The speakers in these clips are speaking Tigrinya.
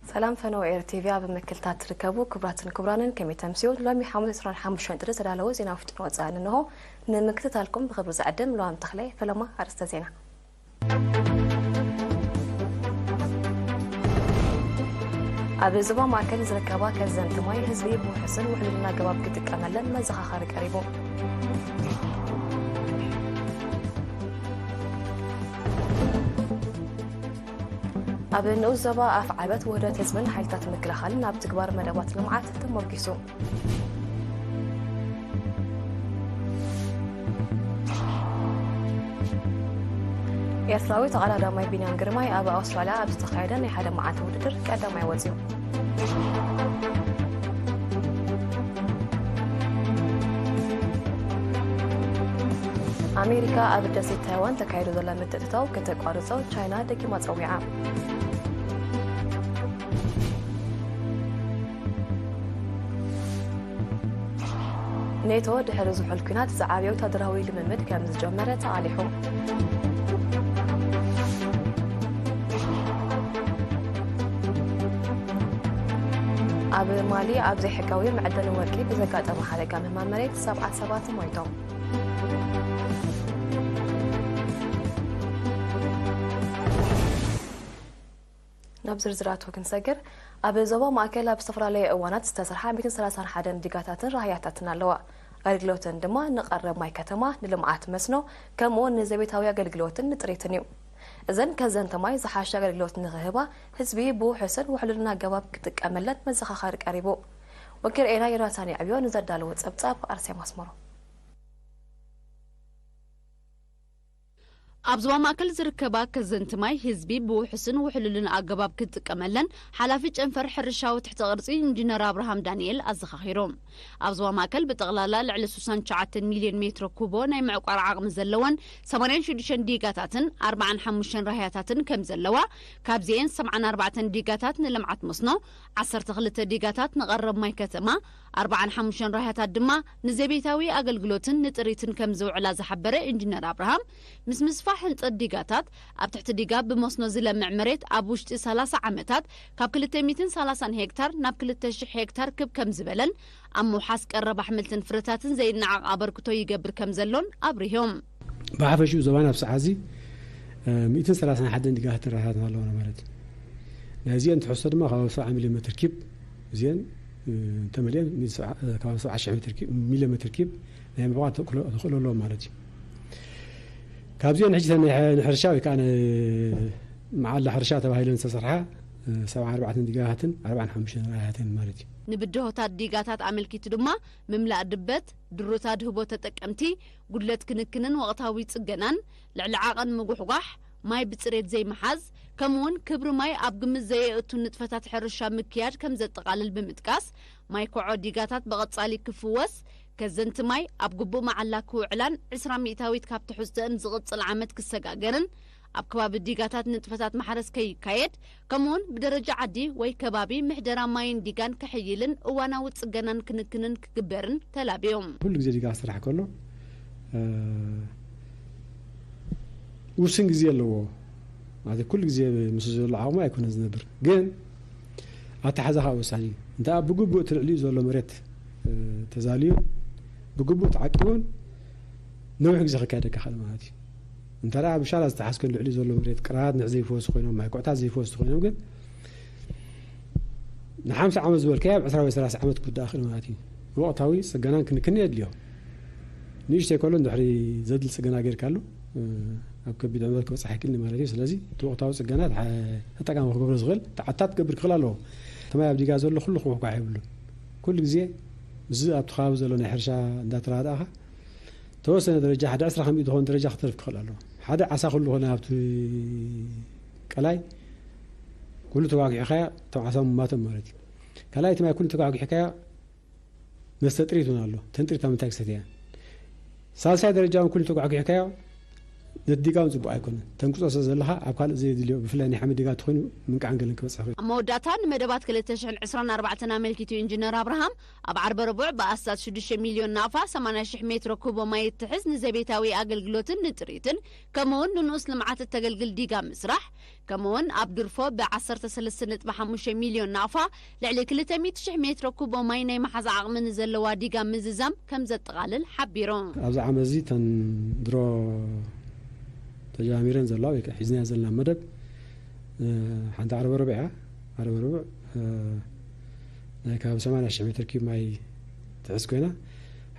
ሰላም ፈነወ ኤር ቲቪ ኣብ ምክትታል ትርከቡ ክቡራትን ክቡራንን ከመይ ተምስዩ? ሎሚ ሓሙስ ዕስራን ሓሙሽተን ጥሪ ዝተዳለወ ዜና ውሽጥን ወጻእን እንሆ። ንምክትታልኩም ብኽብሪ ዝዕድም ለዋም ተኽላይ። ፈለማ ኣርእስተ ዜና። ኣብ ዞባ ማእከል ዝርከባ ከዘንቲ ማይ ህዝቢ ብውሑስን ውሕሉልን ኣገባብ ክጥቀመለን መዘኻኸሪ ቀሪቡ። ኣብ ንኡስ ዞባ ኣፍ ዓበት ውህደት ህዝብን ሓይልታት ምክልኻልን ኣብ ትግባር መደባት ልምዓት ተሞጊሱ። ኤርትራዊ ተቐዳዳማይ ቢንያም ግርማይ ኣብ ኣውስትራልያ ኣብ ዝተኻየደ ናይ ሓደ መዓልቲ ውድድር ቀዳማይ ወጺኡ። ኣሜሪካ ኣብ ደሴት ታይዋን ተካይዶ ዘላ ምትእትታው ከተቋርጾ ቻይና ደጊማ ጸዊዓ። ኔቶ ድሕሪ ዝሑል ኲናት ዝዓበየ ወታደራዊ ልምምድ ከም ዝጀመረ ተቓሊሑ። ኣብ ማሊ ኣብ ዘይሕጋዊ መዕደኒ ወርቂ ብዘጋጠመ ሓደጋ ምህማም መሬት ሰብዓ ሰባት ሞይቶም። ናብ ዝርዝራቱ ክንሰግር፣ ኣብ ዞባ ማእከል ኣብ ዝተፈላለየ እዋናት ዝተሰርሓ ሚእትን ሰላሳን ሓደን ዲጋታትን ራህያታትን ኣለዋ። ኣገልግሎተን ድማ ንቐረብ ማይ ከተማ፣ ንልምዓት መስኖ፣ ከምኡውን ንዘቤታዊ ኣገልግሎትን ንጥሪትን እዩ። እዘን ከዘንተ ማይ ዝሓሸ ኣገልግሎት ንኽህባ፣ ህዝቢ ብውሑስን ውሕሉልን ኣገባብ ክጥቀመለን መዘኻኸሪ ቀሪቡ። ወኪል ኤና ዮናታን የዕብዮ ንዘዳለዎ ጸብጻብ ኣርሴማ ኣስመሮ። ኣብ ዞባ ማእከል ዝርከባ ከዘንቲ ማይ ህዝቢ ብውሑስን ውሕሉልን ኣገባብ ክጥቀመለን ሓላፊ ጨንፈር ሕርሻዊ ትሕተ ቅርጺ ኢንጂነር ኣብርሃም ዳንኤል ኣዘኻኺሮም። ኣብ ዞባ ማእከል ብጠቕላላ ልዕሊ ስሳን ትሽዓተን ሚልዮን ሜትሮ ኩቦ ናይ ምዕቋር ዓቕሚ ዘለወን ሰማንያን ሽዱሽተን ዲጋታትን ኣርባዓን ሓሙሽተን ራህያታትን ከም ዘለዋ፣ ካብዚኤን ሰብዓን ኣርባዕተን ዲጋታት ንልምዓት መስኖ፣ ዓሰርተ ክልተ ዲጋታት ንቐረብ ማይ ከተማ፣ ኣርባዓን ሓሙሽተን ራህያታት ድማ ንዘቤታዊ ኣገልግሎትን ንጥሪትን ከም ዝውዕላ ዝሓበረ ኢንጂነር ኣብርሃም፣ ምስ ምስፋሕ ህንጸት ዲጋታት፣ ኣብ ትሕቲ ዲጋ ብመስኖ ዝለምዕ መሬት ኣብ ውሽጢ ሰላሳ ዓመታት ካብ ክልተ ሚእትን ሰላሳን ሄክታር ናብ ክልተ ሽሕ ሄክታር ክብ ከም ዝበለን፣ ኣብ ምውሓስ ቀረብ ኣሕምልትን ፍረታትን ዘይነዓቕ ኣበርክቶ ይገብር ከም ዘሎን ኣብሪሆም። ብሓፈሽኡ ዞባና ኣብ ሰዓት እዚ፣ እ፣ ሚእትን ሰላሳን ሓደን ዲጋታት ራህያታት ኣለውና ማለት እዩ። ናይዚአን ትሕዝቶ ድማ ከባቢ ሰብዓ ሚልዮን ሜትር ኪብ፣ እዚአን፣ እ፣ እንተመሊአን ሚእቲ ሰብዓ፣ እ፣ ከባቢ ሰብዓ ሽሕ ሜትር ኪብ፣ ሚልዮን ሜትር ኪብ ናይ ምዕቋር ተኽእሎ፣ ተኽእሎ ኣለዎም ማለት እዩ። ካብዚአን ሕጂ እተን ናይ ሐ-፣ ንሕርሻ ወይ ከዓ ን-፣ መዓላ ሕርሻ ተባሂለን ዝተሰርሓ፣ እ፣ ሰብዓ ኣርባዕተን ዲጋታትን ኣርባዓን ሓሙሽተን ራህያታትን ማለት እዩ። ንብድሆታት ዲጋታት ኣመልኪቱ ድማ ምምላእ ድበት፣ ድሩት ኣድህቦ ተጠቀምቲ፣ ጉድለት ክንክንን ወቕታዊ ጽገናን፣ ልዕሊ ዓቐን ምጉሕጓሕ፣ ማይ ብጽሬት ዘይምሓዝ፣ ከምኡውን ክብሪ ማይ ኣብ ግምት ዘየእቱ ንጥፈታት ሕርሻ ምክያድ ከም ዘጠቓልል ብምጥቃስ፣ ማይ ኮዖ ዲጋታት ብቐጻሊ ክፍወስ፣ ከዘንቲ ማይ ኣብ ግቡእ መዓላ ክውዕላን ዕስራ ሚእታዊት ካብ ትሕዝቶአን ዝቕጽል ዓመት ክሰጋገርን፣ ኣብ ከባቢ ዲጋታት ንጥፈታት ማሕረስ ከይካየድ፣ ከምኡውን ብደረጃ ዓዲ ወይ ከባቢ ምሕደራ ማይን ዲጋን ክሕይልን እዋናዊ ጽገናን ክንክንን ክግበርን ተላብዮም። ኩሉ ግዜ ዲጋ ክስራሕ ከሎ፣ እ፣ ውስን ግዜ ኣለዎ። ማለት ኩሉ ግዜ ምስ ዘሎ ዓቕሙ ኣይኮነን ዝነብር። ግን ኣተሓዛ ከዓ ወሳኒ እዩ። እንተ ኣብ ብግቡእ እቲ ልዕሊኡ ዘሎ መሬት፣ እ፣ ተዛልዩ ብግቡእ ተዓቂቡን ነዊሕ ግዜ ክካየደካ ይኽእል ማለት እዩ። እንተ ደኣ ብሻላ ዝተሓዝከን ልዕሊኡ ዘሎ መሬት ቅራት ንዕ ዘይፈወሱ ኮይኖም፣ ማይ ኩዕታት ዘይፈወሱ ኮይኖም ግን ንሓምሳ ዓመት ዝበልካዮ ኣብ ዕስራ ወይ ሰላሳ ዓመት ክውዳእ ይኽእል ማለት እዩ። ወቕታዊ ጽገናን ክንክን የድልዮ። ንእሽተይ ከሎ እንድሕሪ ዘድሊ ጽገና ጌርካሉ፣ እ፣ ኣብ ከቢድ ዕንወት ክበጽሕ ኣይክእልን ማለት እዩ። ስለዚ እቲ ወቕታዊ ጽገና ተሓ-፣ ተጠቃሚ ክገብሮ ዝኽእል ተዓታት ክገብር ክኽእል ኣለዎ። እቲ ማይ ኣብ ዲጋ ዘሎ ኩሉ ክውሕኳሕ የብሉን። ኩሉ ግዜ ምስዚ ኣብቲ ከባቢ ዘሎ ናይ ሕርሻ እንዳተረዳእኻ፣ ተወሰነ ደረጃ፣ ሓደ ዕስራ ከሚኡ ዝኾነ ደረጃ ክተርፍ ክኽእል ኣለዎ። ሓደ ዓሳ ኩሉ ኮነ ኣብቲ ቀላይ ኩሉ ተጓጊሕካዮ፣ እቶም ዓሳ ሙማቶም ማለት እዩ። ካልኣይ፣ እቲ ማይ ኩሉ ተጓጊሕካዮ፣ መስተ ጥሪት እውን ኣሎ። እተን ጥሪት ኣብ ምንታይ ክሰትያ? ሳልሳይ ደረጃ እውን ኩሉ ተጓጊሕካዮ፣ ነቲ ዲጋ እውን ጽቡቕ ኣይኮነን። ተንቅጾ ስለ ዘለኻ ኣብ ካልእ ዘየድልዮ፣ ብፍላይ ናይ ሓመድ ዲጋ እንተኾይኑ ምንቃዕን ገለን ክበጽሕ ይኽእል። ኣብ መወዳእታ ንመደባት ክልተ ሽሕን ዕስራን ኣርባዕተን ኣመልኪቱ ኢንጂነር ኣብርሃም ኣብ ዓርበ ረቡዕ ብኣስታት ሽዱሽተ ሚልዮን ናቕፋ ሰማንያ ሽሕ ሜትሮ ኩቦ ማይ እትሕዝ ንዘቤታዊ ኣገልግሎትን ንጥሪትን ከምኡውን ንንኡስ ልምዓት እተገልግል ዲጋ ምስራሕ ከምኡውን ኣብ ድርፎ ብዓሰርተ ሰለስተ ነጥቢ ሓሙሽተ ሚልዮን ናቕፋ ልዕሊ ክልተ ሚእቲ ሽሕ ሜትሮ ኩቦ ማይ ናይ መሓዛ ዓቕሚ ንዘለዋ ዲጋ ምዝዛም ከም ዘጠቓልል ሓቢሩ። ኣብዚ ዓመት እዚ እተን ድሮ ተጀማሚረን ዘለዋ ወይ ከዓ ሒዝናዮ ዘለና መደብ፣ እ፣ ሓንቲ ዓርበ ረቡዕ እያ። ዓርበ ረቡዕ፣ እ፣ ናይ ከባቢ ሰማንያ ሽሕ ሜትር ኪዩብ ማይ ትሕዝ ኮይና፣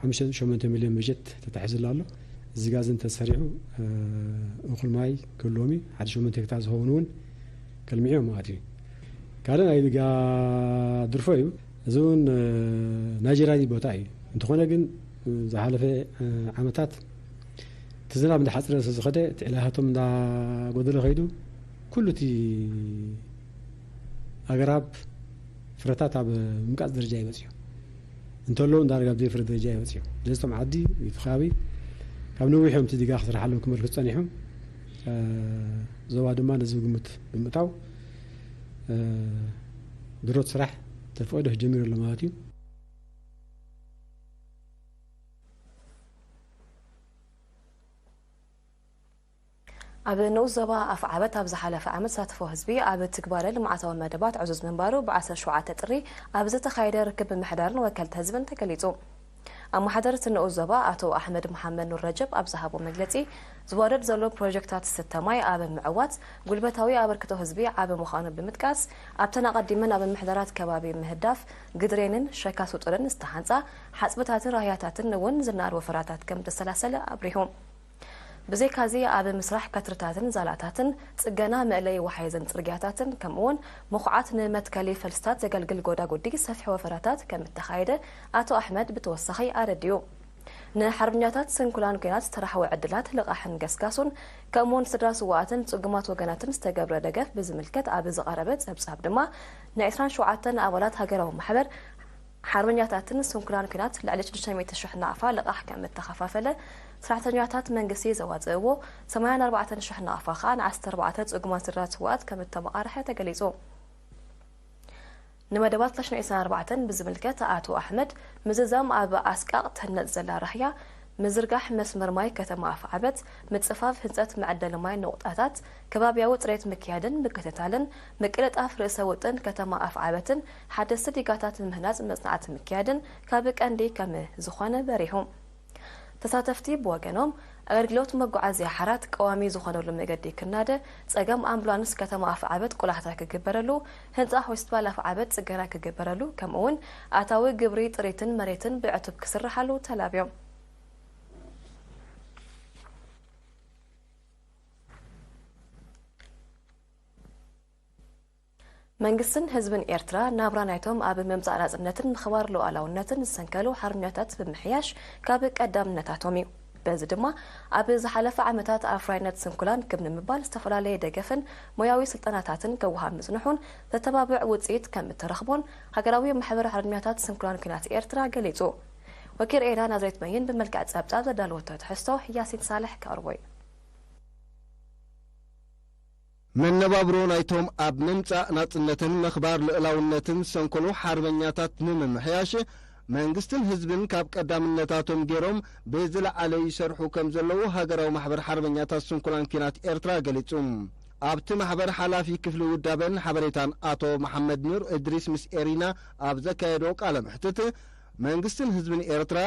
ሓሙሽተ ነጥቢ ሸሞንተ ሚልዮን በጀት ተታሒዙላ ኣሎ። እዚ ጋዝ እንተተሰሪሑ፣ እ፣ እኹል ማይ ክህልዎም እዩ። ሓደ ሸሞንተ ሄክታር ዝኸውን እውን ከልምዑ እዮም ማለት እዩ። ካልእ ናይ ዲጋ ድርፎ እዩ። እዚ እውን፣ እ፣ ናይ ጀራዲን ቦታ እዩ። እንተኾነ ግን፣ እ፣ ዝሓለፈ፣ እ፣ ዓመታት እቲ ዝናብ እንዳሓፅረ ስለ ዝኸደ፣ እቲ ዕላታቶም እንዳጎደለ ከይዱ፣ ኩሉ እቲ ኣግራብ ፍረታት ኣብ ምምቃፅ ደረጃ እዩ በፂሑ። እንተለዉ እንዳረጋ ኣብ ዘይፍረ ደረጃ እዩ በፂሑ። ስለዚ እቶም ዓዲ፣ እቲ ከባቢ ካብ ነዊሕ እዮም እቲ ዲጋ ክስርሓሎም ክመልኩ ፀኒሖም። እ፣ ዞባ ድማ ነዚ ግምት ብምእታው፣ እ፣ ድሮት ስራሕ ተፈቒዱ ጀሚሩ ኣሎ ማለት እዩ። ኣብ ንኡስ ዞባ ኣፍዓበት ኣብ ዝሓለፈ ዓመት ተሳትፎ ህዝቢ ኣብ ትግባረ ልምዓታዊ መደባት ዕዙዝ ምንባሩ ብዓሰርተ ሸውዓተ ጥሪ ኣብ ዝተኻየደ ርክብ ምምሕዳርን ወከልቲ ህዝብን ተገሊጹ። ኣመሓደርቲ ንኡስ ዞባ ኣቶ ኣሕመድ መሓመድ ኑር ረጀብ ኣብ ዝሃቦ መግለጺ፣ ዝወርድ ዘሎ ፕሮጀክታት ዝስተ ማይ ኣብ ምዕዋት ጉልበታዊ ኣበርክቶ ህዝቢ ዓቢ ምዃኑ ብምጥቃስ፣ ኣብተን ኣቐዲመን ኣብ ምምሕዳራት ከባቢ ምህዳፍ ግድሬንን ሸካ ሱጡርን ዝተሃንጻ ሓጽብታትን ራህያታትን እውን ዝነኣድ ወፈራታት ከም ዝተሰላሰለ ኣብሪሁ። ብዘይካዚ ኣብ ምስራሕ ከትርታትን ዛላታትን፣ ጽገና መእለዪ ወሓይዝን ጽርግያታትን፣ ከምኡውን ምኹዓት ንመትከሊ ፈልስታት ዘገልግል ጎዳጉዲ ሰፊሕ ወፈራታት ከም እተኻየደ ኣቶ ኣሕመድ ብተወሳኺ ኣረዲኡ። ንሓርበኛታት ስንኩላን ኲናት ዝተራሕወ ዕድላት ልቓሕን ገስጋሱን፣ ከምኡውን ስድራ ስውኣትን ጽጉማት ወገናትን ዝተገብረ ደገፍ ብዝምልከት ኣብ ዝቐረበ ጸብጻብ ድማ፣ ንዕስራን ሸውዓተን ኣባላት ሃገራዊ ማሕበር ሓርበኛታትን ስንኩላን ኲናት ልዕሊ ሽዱሽተ ሚእቲ ሽሕ ናቕፋ ልቓሕ ከም እተኸፋፈለ፣ ሰራሕተኛታት መንግስቲ ዘዋጽእዎ ሰማንያን ኣርባዕተን ሽሕ ናቕፋ ከኣ ንዓሰርተ ኣርባዕተ ጽጉማት ስድራ ስውኣት ከም እተመቓርሐ ተገሊጹ። ንመደባት ክልተ ሽሕን ዕስራን ኣርባዕተን ብዝምልከት ኣቶ ኣሕመድ፣ ምዝዛም ኣብ ኣስቃቕ ትህነጽ ዘላ ራህያ፣ ምዝርጋሕ መስመር ማይ ከተማ ኣፍዓበት፣ ምጽፋፍ ህንጸት መዐደሊ ማይ ነቑጣታት፣ ከባብያዊ ጽሬት ምክያድን ምክትታልን፣ ምቅልጣፍ ርእሰ ውጥን ከተማ ኣፍዓበትን ሓደስቲ ዲጋታት ምህናጽ መጽናዕቲ ምክያድን ካብ ቀንዲ ከም ዝኾነ በሪሁ። ተሳተፍቲ ብወገኖም፣ ኣገልግሎት መጓዓዝያ ሓራት ቀዋሚ ዝኾነሉ መገዲ ክናደ፣ ጸገም ኣምቡላንስ ከተማ ኣፍዓበት ቆላሕታ ክግበረሉ፣ ህንጻ ሆስፒታል ኣፍዓበት ጽገና ክግበረሉ፣ ከምኡውን ኣታዊ ግብሪ ጥሪትን መሬትን ብዕቱብ ክስርሓሉ ተላብዮም። መንግስትን ህዝብን ኤርትራ ናብራ ናይቶም ኣብ ምምጻእ ናጽነትን ምኽባር ሉዓላውነትን ዝሰንከሉ ሓርበኛታት ብምሕያሽ ካብ ቀዳምነታቶም እዩ። በዚ ድማ ኣብ ዝሓለፈ ዓመታት ኣፍራይነት ስንኩላን ክብ ንምባል ዝተፈላለየ ደገፍን ሞያዊ ስልጠናታትን ክወሃብ ምጽንሑን ዘተባብዕ ውጽኢት ከም እተረኽቦን ሃገራዊ ማሕበር ሓርበኛታት ስንኩላን ኲናት ኤርትራ ገሊጹ። ወኪል ኤና ናዝሬት መይን ብመልክዕ ጸብጻብ ዘዳለወቶ ትሕዝቶ ያሲን ሳልሕ ከቕርቦ እዩ። መነባብሮ ናይቶም ኣብ ምምጻእ ናጽነትን ምኽባር ልእላውነትን ዝሰንከሉ ሓርበኛታት ንምምሕያሽ መንግስትን ህዝብን ካብ ቀዳምነታቶም ገይሮም ብዝለዓለ ይሰርሑ ከም ዘለዉ ሃገራዊ ማሕበር ሓርበኛታት ስንኩላን ኲናት ኤርትራ ገሊጹ። ኣብቲ ማሕበር ሓላፊ ክፍሊ ውዳበን ሓበሬታን ኣቶ መሓመድ ኑር እድሪስ ምስ ኤሪና ኣብ ዘካየዶ ቃለ መሕትት፣ መንግስትን ህዝብን ኤርትራ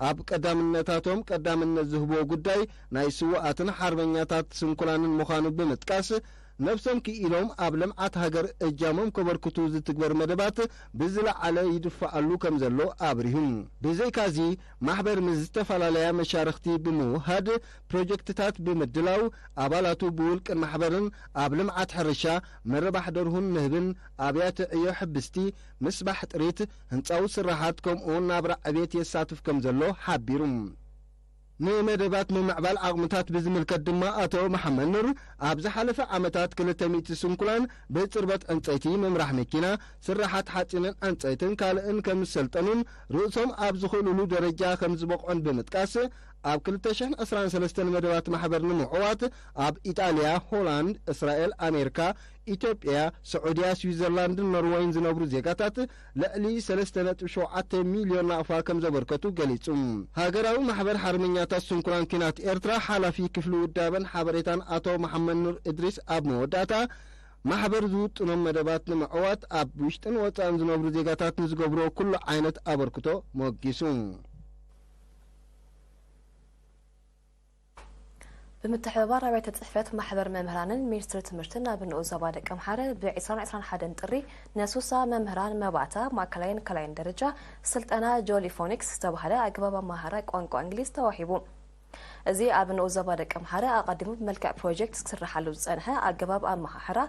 ኣብ ቀዳምነታቶም ቀዳምነት ዝህብዎ ጉዳይ ናይ ስዉኣትን ሓርበኛታት ስንኩላንን ምዃኑ ብምጥቃስ፣ ነብሶም ክኢሎም ኣብ ልምዓት ሃገር እጃሞም ከበርክቱ ዝትግበር መደባት ብዝለዓለ ይድፋኣሉ ከም ዘሎ ኣብሪሁ። ብዘይካዚ፣ ማሕበር ምስ ዝተፈላለያ መሻርኽቲ ብምውሃድ፣ ፕሮጀክትታት ብምድላው፣ ኣባላቱ ብውልቅን ማሕበርን ኣብ ልምዓት ሕርሻ፣ ምርባሕ ደርሁን ንህብን፣ ኣብያተ ዕዮ ሕብስቲ፣ ምስባሕ ጥሪት፣ ህንጻዊ ስራሓት፣ ከምኡውን ናብራ ዕቤት የሳትፍ ከም ዘሎ ሓቢሩ። ንመደባት ምምዕባል ዓቕምታት ብዝምልከት ድማ ኣቶ መሓመድ ኑር፣ ኣብ ዝሓለፈ ዓመታት ክልተ ሚእቲ ስንኩላን ብጽርበት ዕንጸይቲ፣ ምምራሕ መኪና፣ ስራሓት ሓጺንን ዕንጸይትን ካልእን ከም ዝሰልጠኑን ርእሶም ኣብ ዝኽእሉሉ ደረጃ ከም ዝበቕዑን ብምጥቃስ፣ ኣብ ክልተ ሽሕን ዕስራን ሰለስተን መደባት ማሕበር ንምዕዋት ኣብ ኢጣልያ፣ ሆላንድ፣ እስራኤል፣ ኣሜሪካ፣ ኢትዮጵያ፣ ስዑድያ፣ ስዊዘርላንድን ኖርወይን ዝነብሩ ዜጋታት ልዕሊ ሰለስተ ነጥቢ ሸውዓተ ሚልዮን ናቕፋ ከም ዘበርከቱ ገሊጹ። ሃገራዊ ማሕበር ሓርበኛታት ስንኩላን ኲናት ኤርትራ ሓላፊ ክፍሊ ውዳበን ሓበሬታን ኣቶ መሓመድ ኑር እድሪስ ኣብ መወዳእታ፣ ማሕበር ዝውጥኖም መደባት ንምዕዋት ኣብ ውሽጥን ወጻእን ዝነብሩ ዜጋታት ንዝገብርዎ ኩሉ ዓይነት ኣበርክቶ ሞጊሱ። ብምትሕብባር ኣብያተ ጽሕፈት ማሕበር መምህራንን ሚኒስትሪ ትምህርትን ኣብ ንኡስ ዞባ ደቀምሓረ ብ ዕስራን ዕስራን ሓደን ጥሪ ንሱሳ መምህራን መባእታ ማእከላይን ካልኣይን ደረጃ ስልጠና ጆሊፎኒክስ ዝተባህለ ኣገባብ ኣመሃህራ ቋንቋ እንግሊዝ ተዋሂቡ። እዚ ኣብ ንኡስ ዞባ ደቀምሓረ ኣቐዲሙ ብመልክዕ ፕሮጀክት ክስርሓሉ ዝጸንሐ ኣገባብ ኣመሃህራ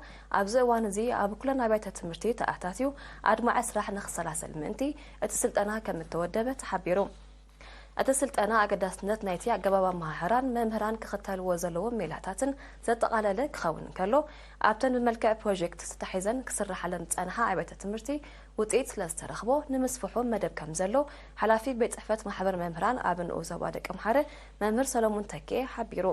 ኣብዚ እዋን እዚ ኣብ ኩለን ኣብያተ ትምህርቲ ተኣታትዩ ኣድማዒ ስራሕ ንኽሰላሰል ምእንቲ እቲ ስልጠና ከም እተወደበ ተሓቢሩ። እቲ ስልጠና ኣገዳስነት ናይቲ ኣገባብ ኣመሃህራን መምህራን ክኽተልዎ ዘለዎም ሜላታትን ዘጠቓለለ ክኸውን እንከሎ፣ ኣብተን ብመልክዕ ፕሮጀክት ተታሒዘን ክስርሓለን ዝጸንሓ ኣብያተ ትምህርቲ ውጽኢት ስለ ዝተረኽቦ ንምስፍሑ መደብ ከም ዘሎ ሓላፊ ቤት ጽሕፈት ማሕበር መምህራን ኣብ ንኡስ ዞባ ደቀምሓረ መምህር ሰሎሙን ተኪኤ ሓቢሩ።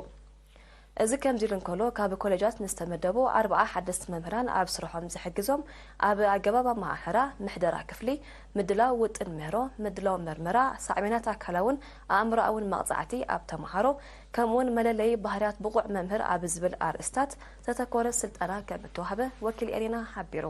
እዚ ከምዚ ኢሉ እንከሎ፣ ካብ ኮሌጃት ንዝተመደቡ ኣርብዓ ሓደስቲ መምህራን ኣብ ስርሖም ዝሕግዞም ኣብ ኣገባብ ኣመሃህራ፣ ምሕደራ ክፍሊ፣ ምድላው ውጥን ምህሮ፣ ምድላው መርመራ፣ ሳዕቤናት ኣካላውን ኣእምሮኣውን መቕጻዕቲ ኣብ ተመሃሮ፣ ከምኡውን መለለዪ ባህርያት ብቑዕ መምህር ኣብ ዝብል ኣርእስታት ዘተኮረ ስልጠና ከም እተዋህበ ወኪል ኤሪና ሓቢሩ።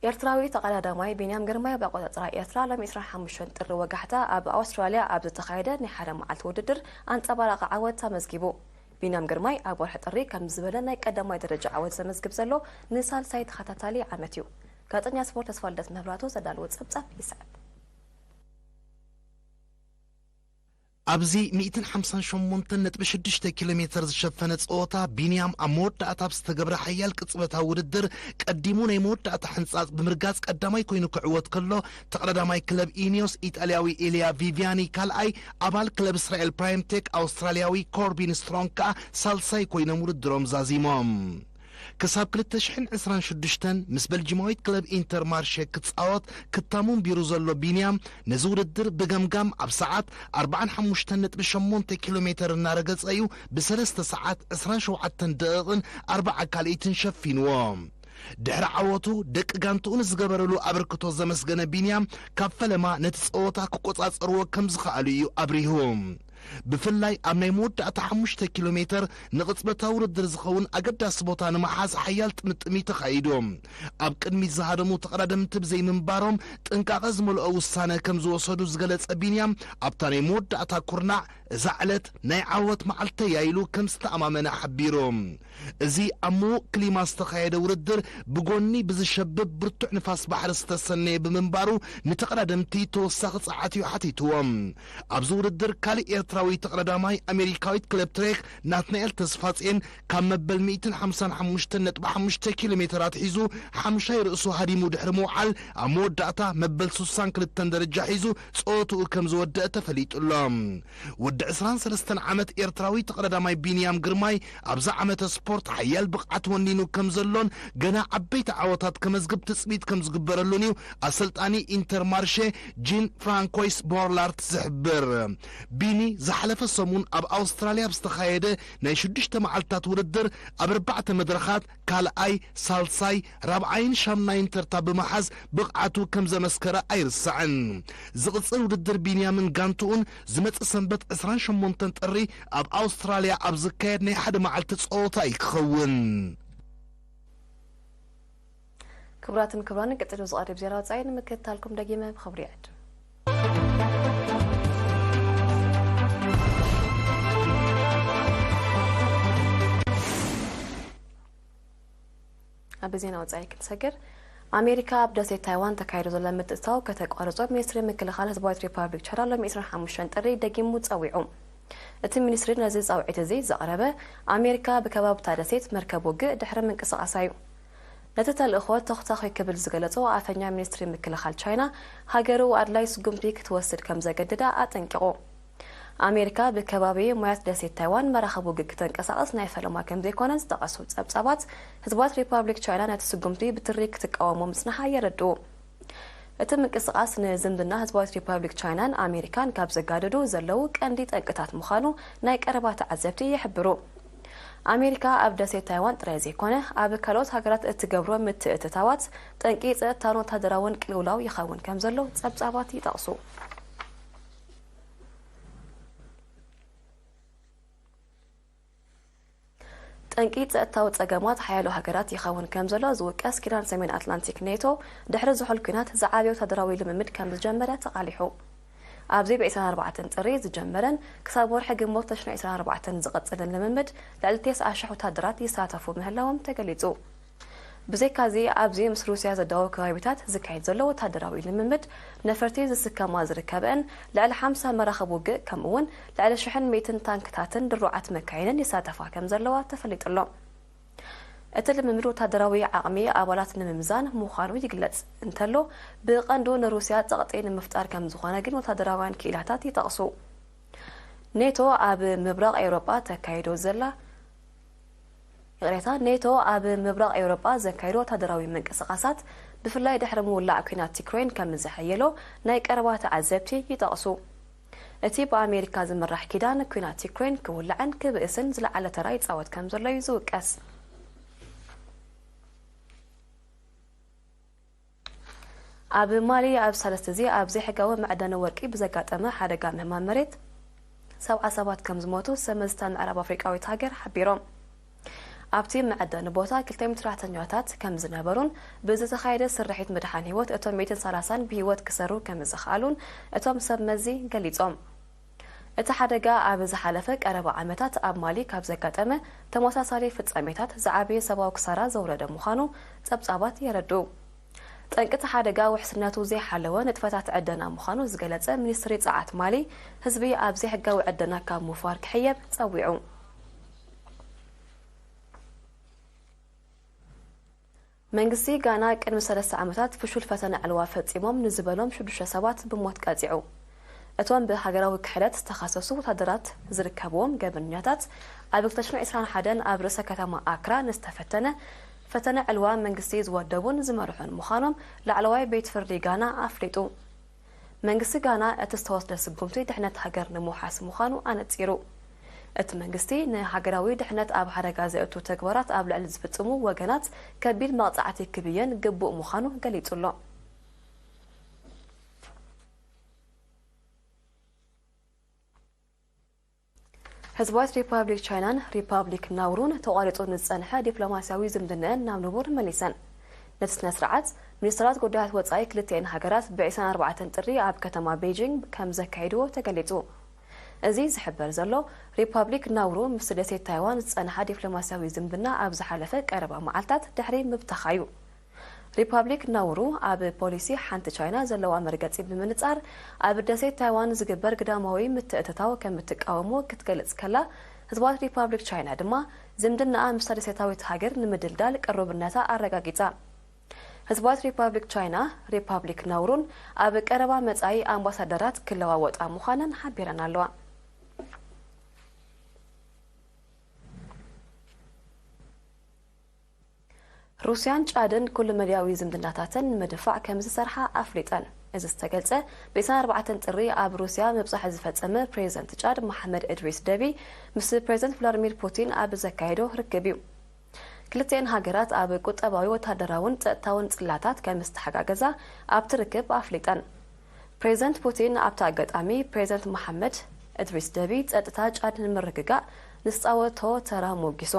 ኤርትራዊ ተቐዳዳማይ ቢንያም ግርማይ፣ ኣብ ኣቆጻጽራ ኤርትራ ሎሚ ዕስራን ሓሙሽተን ጥሪ ወጋሕታ ኣብ ኣውስትራልያ ኣብ ዝተኻየደ ናይ ሓደ መዓልቲ ውድድር ኣንጸባራቒ ዓወት ኣመዝጊቡ። ቢንያም ግርማይ ኣብ ወርሒ ጥሪ ከምዚ ዝበለ ናይ ቀዳማይ ደረጃ ዓወት ዘመዝግብ ዘሎ ንሳልሳይ ተኸታታሊ ዓመት እዩ። ጋዜጠኛ ስፖርት ተስፋልደት መብራህቱ ዘዳለዎ ጸብጻብ ይስዕብ። ኣብዚ ሚእትን ሓምሳን ሸሞንተን ነጥቢ ሽዱሽተ ኪሎ ሜተር ዝሸፈነ ጸወታ፣ ቢንያም ኣብ መወዳእታ ኣብ ዝተገብረ ሓያል ቅጽበታዊ ውድድር ቀዲሙ ናይ መወዳእታ ሕንጻጽ ብምርጋጽ ቀዳማይ ኮይኑ ክዕወት ከሎ፣ ተቐዳዳማይ ክለብ ኢኒዮስ ኢጣልያዊ ኤልያ ቪቪያኒ ካልኣይ፣ ኣባል ክለብ እስራኤል ፕራይም ቴክ ኣውስትራልያዊ ኮርቢን ስትሮንግ ከኣ ሳልሳይ ኮይኖም ውድድሮም ዛዚሞም። ክሳብ ክልተ ሽሕን ዕስራን ሽዱሽተን ምስ በልጂማዊት ክለብ ኢንተር ማርሼ ክጻወት ክታሙ ኣንቢሩ ዘሎ ቢንያም፣ ነዚ ውድድር ብገምጋም ኣብ ሰዓት ኣርባዓን ሓሙሽተን ነጥቢ ሸሞንተ ኪሎ ሜተር እናረገጸ እዩ ብሰለስተ ሰዓት ዕስራን ሸውዓተን ደቂቕን ኣርብዓ ካልኢትን ሸፊንዎ። ድሕሪ ዓወቱ ደቂ ጋንትኡ ንዝገበረሉ ኣበርክቶ ዘመስገነ ቢንያም፣ ካብ ፈለማ ነቲ ጸወታ ክቆጻጸርዎ ከም ዝኸኣሉ እዩ ኣብሪሁ። ብፍላይ ኣብ ናይ መወዳእታ ሓሙሽተ ኪሎ ሜተር ንቕጽበታዊ ውድድር ዝኸውን ኣገዳሲ ቦታ ንምሓዝ ሓያል ጥምጥሚ ተኻይዱ። ኣብ ቅድሚት ዝሃደሙ ተቐዳደምቲ ብዘይምንባሮም ጥንቃቐ ዝመልኦ ውሳነ ከም ዝወሰዱ ዝገለጸ ቢንያም፣ ኣብታ ናይ መወዳእታ ኩርናዕ እዛ ዕለት ናይ ዓወት መዓልተይ እያ ኢሉ ከም ዝተኣማመነ ሓቢሩ። እዚ ኣብ ምዉቕ ክሊማ ዝተኻየደ ውድድር ብጎኒ ብዝሸብብ ብርቱዕ ንፋስ ባሕሪ ዝተሰነየ ብምንባሩ ንተቐዳደምቲ ተወሳኺ ጸዓት እዩ ሓቲትዎም። ኣብዚ ውድድር ካልእ ኤርትራዊ ተቐዳዳማይ ኣሜሪካዊት ክለብ ትሬክ ናትናኤል ተስፋጽዮን ካብ መበል ሚእትን ሓምሳን ሓሙሽተን ነጥቢ ሓሙሽተ ኪሎ ሜተር ኣትሒዙ ሓምሻይ ርእሱ ሃዲሙ ድሕሪ ምውዓል ኣብ መወዳእታ መበል ስሳን ክልተን ደረጃ ሒዙ ጸወትኡ ከም ዝወደአ ተፈሊጡ ኣሎ። ወዲ ዕስራን ሰለስተን ዓመት ኤርትራዊ ተቐዳዳማይ ቢንያም ግርማይ፣ ኣብዚ ዓመተ ስፖርት ሓያል ብቕዓት ወኒኑ ከም ዘሎን ገና ዓበይቲ ዓወታት ከመዝግብ ትጽቢት ከም ዝግበረሉን እዩ ኣሰልጣኒ ኢንተር ማርሼ ጂን ፍራንኮይስ ቦርላርት ዝሕብር። ቢኒ ዝሓለፈ ሰሙን ኣብ ኣውስትራልያ ኣብ ዝተኻየደ ናይ ሽዱሽተ መዓልታት ውድድር ኣብ ኣርባዕተ መድረኻት ካልኣይ፣ ሳልሳይ፣ ራብዓይን ሻምናይን ተርታ ብምሓዝ ብቕዓቱ ከም ዘመስከረ ኣይርሳዕን። ዝቕጽል ውድድር ቢንያምን ጋንትኡን ዝመጽእ ሰንበት ዕስራን ሸሞንተን ጥሪ ኣብ ኣውስትራልያ ኣብ ዝካየድ ናይ ሓደ መዓልቲ ጸወታ እዩ ክኸውን። ክቡራትን ክቡራንን፣ ቀጺሉ ዝቐርብ ዜና ወጻኢ ንምክትታልኩም ደጊመ ብኽብሪ ይዕድም። ኣብ ዜና ወጻኢ ክንሰግር፣ ኣሜሪካ ኣብ ደሴት ታይዋን ተካይዶ ዘላ ምትእትታው ከተቋርጾ ሚኒስትሪ ምክልኻል ህዝባዊት ሪፓብሊክ ቻይና ሎሚ ዕስራን ሓሙሽተን ጥሪ ደጊሙ ጸዊዑ። እቲ ሚኒስትሪ ነዚ ጻውዒት እዚ ዘቕረበ፣ ኣሜሪካ ብከባብታ ደሴት መርከብ ውግእ ድሕሪ ምንቅስቓሳ እዩ። ነቲ ተልእኾ ተኹታኺ ክብል ዝገለጾ ኣፈኛ ሚኒስትሪ ምክልኻል ቻይና፣ ሃገሩ ኣድላይ ስጉምቲ ክትወስድ ከም ዘገድዳ ኣጠንቂቑ። ኣሜሪካ ብከባቢ ማያት ደሴት ታይዋን መራኸቢ ውግእ ክተንቀሳቐስ ናይ ፈለማ ከም ዘይኮነ ዝጠቐሱ ጸብጻባት፣ ህዝባዊት ሪፓብሊክ ቻይና ነቲ ስጉምቲ ብትሪ ክትቃወሞ ምጽንሓ የረድኡ። እቲ ምንቅስቓስ ንዝምድና ህዝባዊት ሪፓብሊክ ቻይናን ኣሜሪካን ካብ ዘጋድዱ ዘለዉ ቀንዲ ጠንቅታት ምዃኑ ናይ ቀረባ ተዓዘብቲ ይሕብሩ። ኣሜሪካ ኣብ ደሴት ታይዋን ጥራይ ዘይኮነ፣ ኣብ ካልኦት ሃገራት እትገብሮ ምትእትታዋት ጠንቂ ጸጥታን ወታደራውን ቅልውላው ይኸውን ከም ዘሎ ጸብጻባት ይጠቕሱ። ጠንቂ ጸጥታዊ ጸገማት ሓያሎ ሃገራት ይኸውን ከም ዘሎ ዝውቀስ ኪዳን ሰሜን ኣትላንቲክ ኔቶ፣ ድሕሪ ዝሑል ኲናት ዝዓበየ ወታደራዊ ልምምድ ከም ዝጀመረ ተቓሊሑ። ኣብዚ ብ ዒስራን ኣርባዕተን ጥሪ ዝጀመረን ክሳብ ወርሒ ግንቦት ተሽነ ዒስራን ኣርባዕተን ዝቐጽልን ልምምድ፣ ልዕሊ ተስዓ ሽሕ ወታደራት ይሳተፉ ምህላዎም ተገሊጹ። ብዘይካዚ፣ ኣብዚ ምስ ሩስያ ዘዳወብ ከባቢታት ዝካየድ ዘሎ ወታደራዊ ልምምድ፣ ነፈርቲ ዝስከማ ዝርከበአን ልዕሊ ሓምሳ መራኽብ ውግእ፣ ከምኡ'ውን ልዕሊ ሽሕን ሚእትን ታንክታትን ድሩዓት መካይንን ይሳተፋ ከም ዘለዋ ተፈሊጡ ኣሎ። እቲ ልምምድ ወታደራዊ ዓቕሚ ኣባላት ንምምዛን ምዃኑ ይግለጽ እንተሎ፣ ብቐንዱ ንሩስያ ጸቕጢ ንምፍጣር ከም ዝኾነ ግን ወታደራውያን ክኢላታት ይጠቕሱ። ኔቶ ኣብ ምብራቕ ኤውሮጳ ተካይዶ ዘላ ይቕሬታ፣ ኔቶ ኣብ ምብራቕ ኤውሮጳ ዘካይዶ ወታደራዊ ምንቅስቓሳት፣ ብፍላይ ድሕሪ ምውላዕ ኲናት ዩክሬን ከም ዘሐየሎ ናይ ቀረባ ተዓዘብቲ ይጠቕሱ። እቲ ብኣሜሪካ ዝምራሕ ኪዳን፣ ኲናት ዩክሬን ክውላዕን ክብእስን ዝለዓለ ተራ ይጻወት ከም ዘሎ እዩ ዝውቀስ። ኣብ ማሊ ኣብ ሳልስቲ እዚ ኣብ ዘይሕጋዊ መዕደኒ ወርቂ ብዘጋጠመ ሓደጋ ምህማም መሬት ሰብዓ ሰባት ከም ዝሞቱ ሰበ ስልጣን ምዕራብ ኣፍሪቃዊት ሃገር ሓቢሮም። ኣብቲ መዕደኒ ቦታ ክልተ ሚእቲ ሰራሕተኛታት ከም ዝነበሩን ብዝተኻየደ ስርሒት ምድሓን ህይወት እቶም ሚእትን ሰላሳን ብህይወት ክሰሩ ከም ዝኸኣሉን እቶም ሰብ መዚ ገሊጾም። እቲ ሓደጋ ኣብ ዝሓለፈ ቀረባ ዓመታት ኣብ ማሊ ካብ ዘጋጠመ ተመሳሳሊ ፍጻሜታት ዝዓበየ ሰብኣዊ ክሳራ ዘውረደ ምዃኑ ጸብጻባት የረድኡ። ጠንቂ እቲ ሓደጋ ውሕስነቱ ዘይሓለወ ንጥፈታት ዕደና ምዃኑ ዝገለጸ ሚኒስትሪ ጸዓት ማሊ፣ ህዝቢ ኣብ ዘይሕጋዊ ዕደና ካብ ምውፋር ክሕየብ ጸዊዑ። መንግስቲ ጋና ቅድሚ ሰለስተ ዓመታት ፍሹል ፈተነ ዕልዋ ፈጺሞም ንዝበሎም ሽዱሽተ ሰባት ብሞት ቀጺዑ። እቶም ብሃገራዊ ክሕደት ዝተኸሰሱ ወታደራት ዝርከብዎም ገበነኛታት፣ ኣብ ክልተ ሽሕን ዕስራን ሓደን ኣብ ርእሰ ከተማ ኣክራ ንዝተፈተነ ፈተነ ዕልዋ መንግስቲ ዝወደቡን ዝመርሑን ምዃኖም ላዕለዋይ ቤት ፍርዲ ጋና ኣፍሊጡ። መንግስቲ ጋና እቲ ዝተወስደ ስጉምቲ ድሕነት ሃገር ንምውሓስ ምዃኑ ኣነጺሩ። እቲ መንግስቲ ንሃገራዊ ድሕነት ኣብ ሓደጋ ዘእቱ ተግባራት ኣብ ልዕሊ ዝፍጽሙ ወገናት ከቢድ መቕጻዕቲ ክብየን ግቡእ ምዃኑ ገሊጹ ኣሎ። ህዝባዊት ሪፓብሊክ ቻይናን ሪፓብሊክ ናውሩን ተቋሪጹ ንዝጸንሐ ዲፕሎማስያዊ ዝምድነአን ናብ ንቡር መሊሰን። ነቲ ስነ ስርዓት፣ ሚኒስትራት ጉዳያት ወጻኢ ክልቲኤን ሃገራት ብ ዒስራን ኣርባዕተን ጥሪ ኣብ ከተማ ቤጂንግ ከም ዘካየድዎ ተገሊጹ። እዚ ዝሕበር ዘሎ፣ ሪፓብሊክ ናውሩ ምስ ደሴት ታይዋን ዝጸንሓ ዲፕሎማስያዊ ዝምድና ኣብ ዝሓለፈ ቀረባ መዓልታት ድሕሪ ምብታኻ'ዩ። ሪፓብሊክ ናውሩ ኣብ ፖሊሲ ሓንቲ ቻይና ዘለዋ መርገጺ ብምንጻር፣ ኣብ ደሴት ታይዋን ዝግበር ግዳማዊ ምትእትታው ከም እትቃወሞ ክትገልጽ ከላ፣ ህዝባዊት ሪፓብሊክ ቻይና ድማ ዝምድናኣ ምስታ ደሴታዊት ሃገር ንምድልዳል ቅሩብነታ ኣረጋጊጻ። ህዝባዊት ሪፓብሊክ ቻይና፣ ሪፓብሊክ ናውሩን ኣብ ቀረባ መጻኢ ኣምባሳደራት ክለዋወጣ ምዃነን ሓቢረን ኣለዋ። ሩስያን ጫድን ኩሉ መዳያዊ ዝምድናታተን ንምድፋዕ ከም ዝሰርሓ ኣፍሊጠን። እዚ ዝተገልጸ፣ ብ ዕስራን ኣርባዕተን ጥሪ ኣብ ሩስያ ምብጻሕ ዝፈጸመ ፕሬዚደንት ጫድ መሓመድ እድሪስ ደቢ ምስ ፕሬዚደንት ቭላድሚር ፑቲን ኣብ ዘካየዶ ርክብ እዩ። ክልቲኤን ሃገራት ኣብ ቁጠባዊ፣ ወታደራውን ጸጥታውን ጽላታት ከም ዝተሓጋገዛ ኣብቲ ርክብ ኣፍሊጠን። ፕሬዚደንት ፑቲን ኣብቲ ኣጋጣሚ ፕሬዚደንት መሓመድ እድሪስ ደቢ ጸጥታ ጫድ ንምርግጋእ ንዝጻወቶ ተራ ሞጊሱ።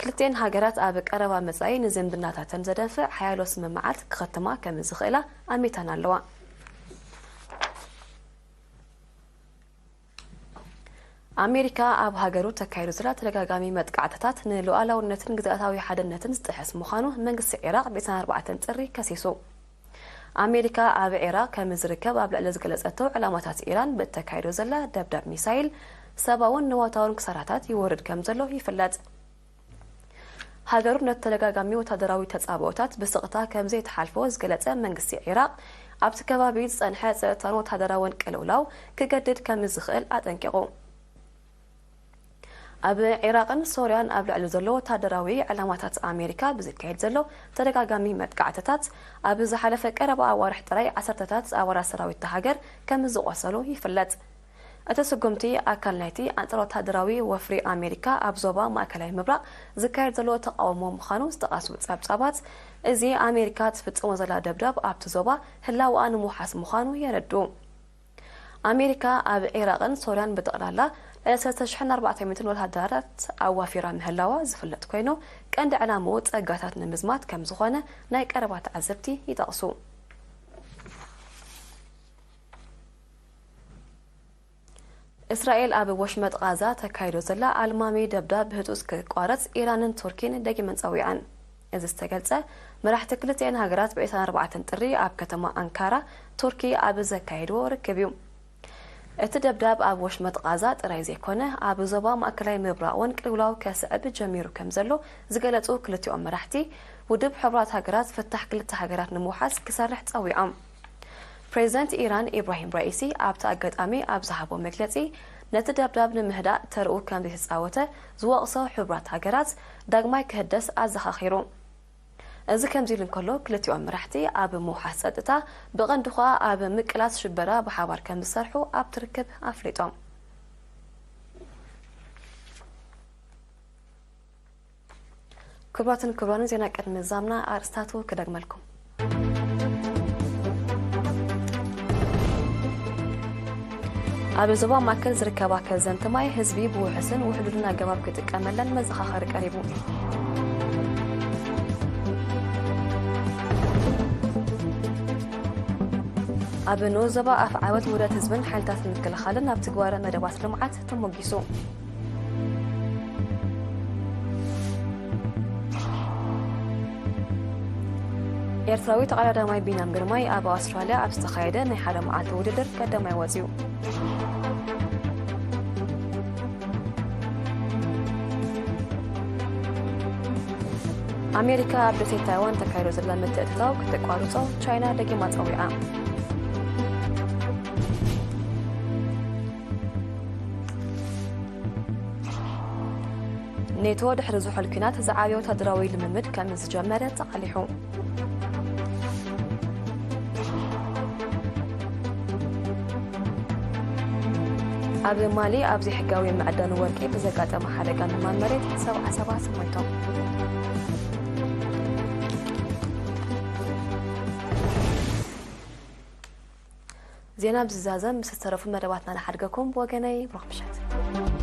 ክልቲኤን ሃገራት ኣብ ቀረባ መጻኢ ንዝምድናታተን ዘደንፍዕ ሓያሎ ስምምዓት ክኸትማ ከም ዝኽእላ ኣሚተን ኣለዋ። ኣሜሪካ ኣብ ሃገሩ ተካይዱ ዘላ ተደጋጋሚ መጥቃዕትታት ንሉዓላውነትን ግዝኣታዊ ሓድነትን ዝጥሕስ ምዃኑ መንግስቲ ዒራቕ ብ ዕስራን ኣርባዕተን ጥሪ ከሲሱ። ኣሜሪካ ኣብ ዒራቕ ከም ዝርከብ ኣብ ልዕሊ ዝገለጸቶ ዕላማታት ኢራን ብእተካይዶ ዘላ ደብዳብ ሚሳይል ሰብኣውን ንዋታውን ክሳራታት ይወርድ ከም ዘሎ ይፍለጥ። ሃገሩ ነቲ ተደጋጋሚ ወታደራዊ ተጻብኦታት ብስቕታ ከም ዘይትሓልፎ ዝገለጸ መንግስቲ ዒራቕ፣ ኣብቲ ከባቢ ዝጸንሐ ጸጥታን ወታደራውን ቅልውላው ክገድድ ከም ዝኽእል ኣጠንቂቑ። ኣብ ዒራቕን ሶርያን ኣብ ልዕሊ ዘሎ ወታደራዊ ዕላማታት ኣሜሪካ ብዝካየድ ዘሎ ተደጋጋሚ መጥቃዕትታት፣ ኣብ ዝሓለፈ ቀረባ ኣዋርሕ ጥራይ ዓሰርተታት ኣባላት ሰራዊት እታ ሃገር ከም ዝቖሰሉ ይፍለጥ። እቲ ስጉምቲ ኣካል ናይቲ ኣንጻር ወታደራዊ ወፍሪ ኣሜሪካ ኣብ ዞባ ማእከላይ ምብራቕ ዝካየድ ዘሎ ተቓውሞ ምዃኑ ዝጠቐሱ ጸብጻባት፣ እዚ ኣሜሪካ ትፍጽሞ ዘላ ደብዳብ ኣብቲ ዞባ ህላወኣ ንምውሓስ ምዃኑ የረድኡ። ኣሜሪካ ኣብ ዒራቕን ሶርያን ብጠቕላላ ልዕሊ ሰለስተ ሽሕን ኣርባዕተ ሚእትን ወተሃደራት ኣዋፊራ ምህላዋ ዝፍለጥ ኮይኑ፣ ቀንዲ ዕላምኡ ጸጋታት ንምዝማት ከም ዝኾነ ናይ ቀረባ ተዓዘብቲ ይጠቕሱ። እስራኤል ኣብ ወሽመጥ ቓዛ ተካይዶ ዘላ ኣልማሚ ደብዳብ ብህጹጽ ክቋረጽ ኢራንን ቱርኪን ደጊመን ጸዊዐን። እዚ ዝተገልጸ፣ መራሕቲ ክልቲኤን ሃገራት ብ ዕስራን ኣርባዕተን ጥሪ ኣብ ከተማ ኣንካራ ቱርኪ ኣብ ዘካየድዎ ርክብ እዩ። እቲ ደብዳብ ኣብ ወሽመጥ ቓዛ ጥራይ ዘይኮነ፣ ኣብ ዞባ ማእከላይ ምብራቕ እውን ቅልውላው ከስዕብ ጀሚሩ ከም ዘሎ ዝገለጹ ክልቲኦም መራሕቲ፣ ውድብ ሕቡራት ሃገራት ፍታሕ ክልተ ሃገራት ንምውሓስ ክሰርሕ ጸዊዖም። ፕሬዚደንት ኢራን ኢብራሂም ራኢሲ ኣብቲ ኣጋጣሚ ኣብ ዝሃቦ መግለጺ፣ ነቲ ደብዳብ ንምህዳእ ተርኡ ከም ዘይተጻወተ ዝወቕሶ ሕቡራት ሃገራት፣ ዳግማይ ክህደስ ኣዘኻኺሩ። እዚ ከምዚ ኢሉ እንከሎ፣ ክልቲኦም መራሕቲ ኣብ ምውሓስ ጸጥታ፣ ብቐንዱ ኸኣ ኣብ ምቅላስ ሽበራ ብሓባር ከም ዝሰርሑ ኣብቲ ርክብ ኣፍሊጦም። ክቡራትን ክቡራንን፣ ዜና ቅድሚ ምዛምና ኣርእስታቱ ክደግመልኩም። ኣብ ዞባ ማእከል ዝርከባ ከዘንቲ ማይ ህዝቢ ብውሑስን ውሕሉልን ኣገባብ ክጥቀመለን መዘኻኸሪ ቀሪቡ። ኣብ ንኡስ ዞባ ኣፍዓበት ውህደት ህዝብን ሓይልታት ምክልኻልን ኣብ ትግባረ መደባት ልምዓት ተሞጊሱ። ኤርትራዊ ተቐዳዳማይ ቢንያም ግርማይ ኣብ ኣውስትራልያ ኣብ ዝተኻየደ ናይ ሓደ መዓልቲ ውድድር ቀዳማይ ወጺኡ። ኣሜሪካ ኣብ ደሴት ታይዋን ተካይዶ ዘላ ምትእትታው ክተቋርጾ ቻይና ደጊማ ጸዊዓ። ኔቶ ድሕሪ ዝሑል ኲናት ዝዓበየ ወታደራዊ ልምምድ ከም ዝጀመረ ተቓሊሑ። ኣብ ማሊ ኣብ ዘይሕጋዊ ምዕዳን ወርቂ ብዘጋጠመ ሓደጋ ንማል መሬት ሰብዓ ሰባት ሞይቶም። ዜና ብዝዛዘም ምስ ዝተረፉ መደባትና ንሓድገኩም። ብወገነይ ብሩኽ ምሸት።